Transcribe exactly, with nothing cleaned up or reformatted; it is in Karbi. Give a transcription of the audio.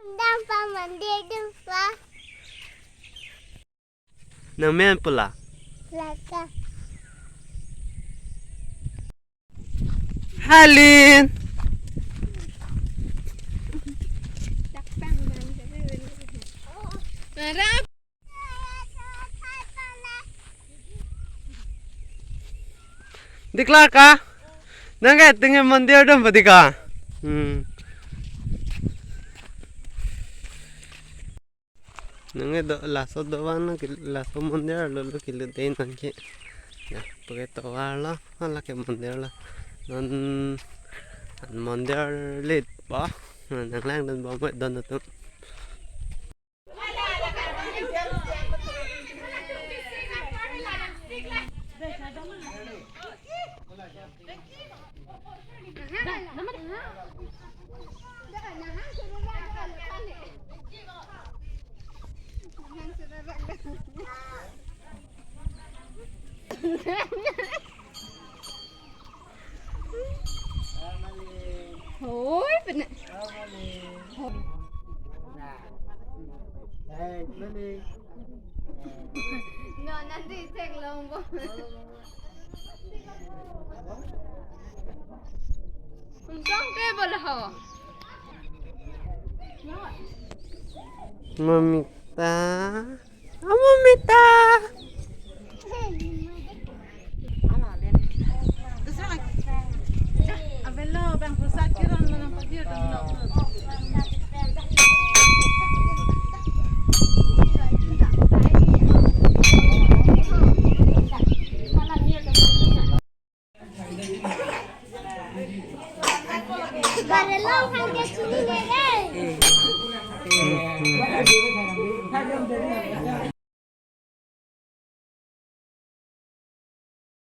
Dampa mandir dampa. Nang men pula. Laka. Halin. Marap. Dikla ka? Nang ke tinggi mandir dam pa dika? Hmm. Nang ke do laso do van nang ke laso mandir lo lo ke lo dei nang ke. Ya, pakai tovar lo, ala ke mandir lo. Non an mandir lit ba. Nang lang dan ba mo don atum. Hoi, pena. No, nanti cek long bo. Unsong ke bol ho. Mamita. Amo mita. Avelo bang pusat kiron manang padir dong lo. Barelo hang ke chini ne re.